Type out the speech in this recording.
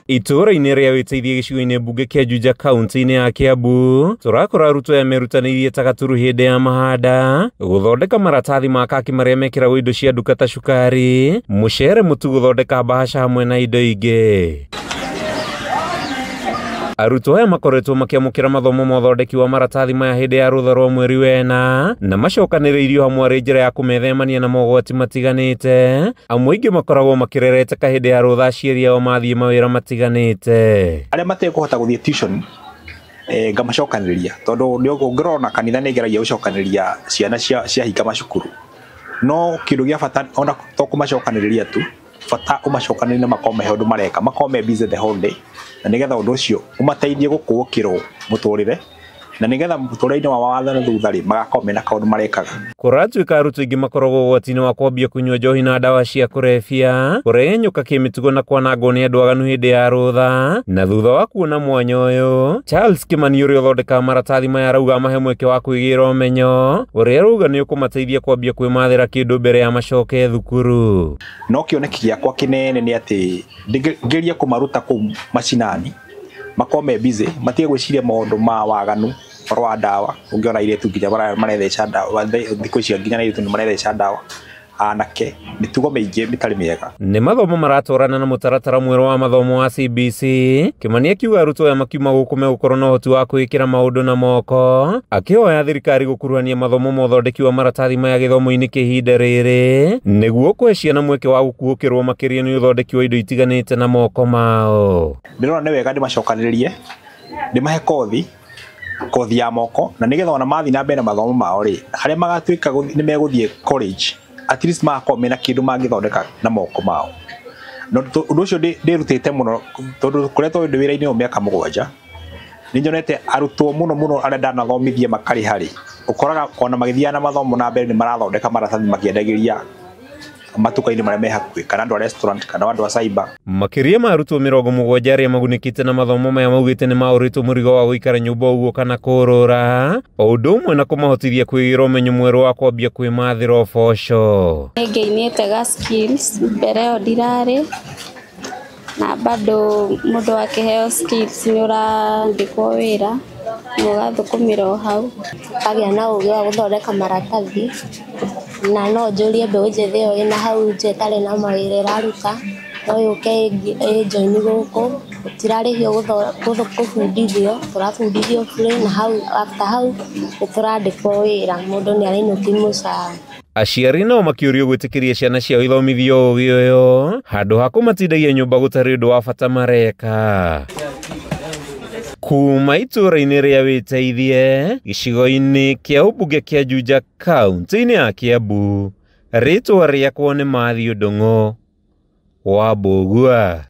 Itũũra-inĩ rĩa Wĩteithie gĩcigo-inĩ mbunge kĩa Juja kaunti-inĩ ya Kiambu, tũrakora arutwo aya merutanĩirie ta gaturu hĩndĩ ya mahanda gũthondeka maratathi ma kaki marĩa mekĩragwo indo cia nduka ta cukari, mũcere, mũtu, gũthondeka mbahaca hamwe na indo ingĩ. Arutwo aya makoretwo makĩamũkĩra mathomo ma ũthondeki wa maratathi maya hĩndĩ ya rũtha rwa mweri wena na macokanĩrĩirio hamwe arĩ njĩra ya kũmethemania na mogwati matiganĩte. Amwe aingĩ makoragwo makĩrereteka hĩndĩ ya rũtha aciari ao mathiĩ mawĩra matiganĩte. Arĩa matekũhota gũthiĩ tuition ngamacokanĩrĩria tondũ nĩ ũngĩrora kanitha nĩ ĩgeragia gũcokanĩrĩria ciana cia hinga macukuru, no kĩndũ gĩa bata ona to kũmacokanĩrĩria tu, bata ũmacokanĩrĩrie na makorwo me ũndũ mareka, makorwo me busy the whole day, na nĩgetha ũndũ ũcio ũmateithie gũkũũkĩrwo mũtũrĩre, na nĩgetha mũtũrĩre-inĩ wao wa na thutha rĩ magakorwo mena kaũndũ marekaga. Kũratuĩka arutwo aingĩ makoragwo ũgwati-inĩ wa kwambia kũnyua njohi na ndawa cia kũrebia, kũregenyũka kĩmĩtugo na kwanangwo nĩ andũ aganu hĩndĩ ya rũtha. Na thutha wa kuona mwanya ũyũ, Charles Kimani ũrĩa ũthondekaga maratathi maya arauga amahe mweke wa kwĩgĩra ũmenyo ũrĩa arauga nĩ ũkũmateithia kwambia kwĩmathĩra kĩndũ mbere ya macoke thukuru. No kĩoneki gĩakwa kĩnene nĩ atĩ ngerie kũmaruta kũu macinani, makorwo me busy, matige gwĩciria maũndũ ma waganu, ũhoro wa ndawa. Ũngĩona airĩtu nginya maretheca ndawa thikũ ici, nginya airĩtu nĩ maretheca ndawa, anake, mĩtugo mĩingĩ mĩtarĩ mĩega. Nĩ mathomo maratwarana na mũtaratara mwerũ wa mathomo wa CBC. Kimani akiuga arutwo aya makiuma gũkũ megũkorwo na ũhoti wa kwĩĩkĩra maũndũ na moko, akĩhoya thirikari gũkuruhania mathomo ma ũthondeki wa maratathi maya gĩthomo-inĩ kĩa ihinda rĩrĩ nĩguo kũhe ciana mweke wa gũkuũkĩrwo makĩria nĩ ũthondeki wa indo itiganĩte na moko mao. Ndĩrona nĩ wega ndĩmacokanĩrĩrie, ndĩmahe kothi ya moko, na nĩgetha ona mathiĩ na mbere na mathomo mao rĩ, harĩa magatuĩka nĩ megũthiĩ college, at least magakorwo mena kĩndũ mangĩthondeka na moko mao. Na ũndũ ũcio ndĩrutĩte mũno tondũ koretwo ndĩ wĩra-inĩ ũyũ mĩaka 7, nĩ nyonete arutwo mũno mũno arĩa ndanathomithia makarĩha rĩ, ũkoraga ona magĩthiaga na mathomo na mbere nĩ marathondeka maratathi makĩendagĩria matuka-inĩ marĩa me hakuhĩ, kana andũ a restaurant kana andũ a cyber. Makĩria ma arutwo 70 arĩa magunĩkĩte na mathomo maya maugĩte nĩ maũrĩtwo mũrigo wa gũikara nyũmba ũguo kana kũrũra, o ũndũ ũmwe na kũmahotithia kwĩgĩra ũmenyo mwerũ wa kwambia kwĩmathĩra ũboco. Nĩngĩinĩte ga skills mbere ĩyo ndirarĩ na bado mũndũ akĩheo skills nĩ ũrandĩkwo wĩra na ũgathũkũmĩra o hau. Kagĩa na ũgĩ wa gũthondeka maratathi, na no njũrie mbeũ njĩthĩ ĩyo ĩna hau nja ĩtarĩ na mawĩra ĩraruta, no yũke ĩnjoini gũkũ, tũtirarĩhio kũbundithio, tũrabundithio bure, na hau after hau nĩ tũrandĩkwo wĩra, mũndũ nĩ arainũkia mũcara. Aciari nao makĩũrio gwĩtĩkĩria ciana ciao ithomithio ũgĩ ũyũ handũ ha kũmatindagia nyũmba gũtarĩ ũndũ wa bata mareka. Kuma itũũra-inĩ rĩa Wĩteithie gĩcigo-inĩ kĩa ũmbunge kĩa Juja kaunti-inĩ ya Kiambu, rĩtwa rĩakwa nĩ Matthew Ndung'u wa Mbũgua.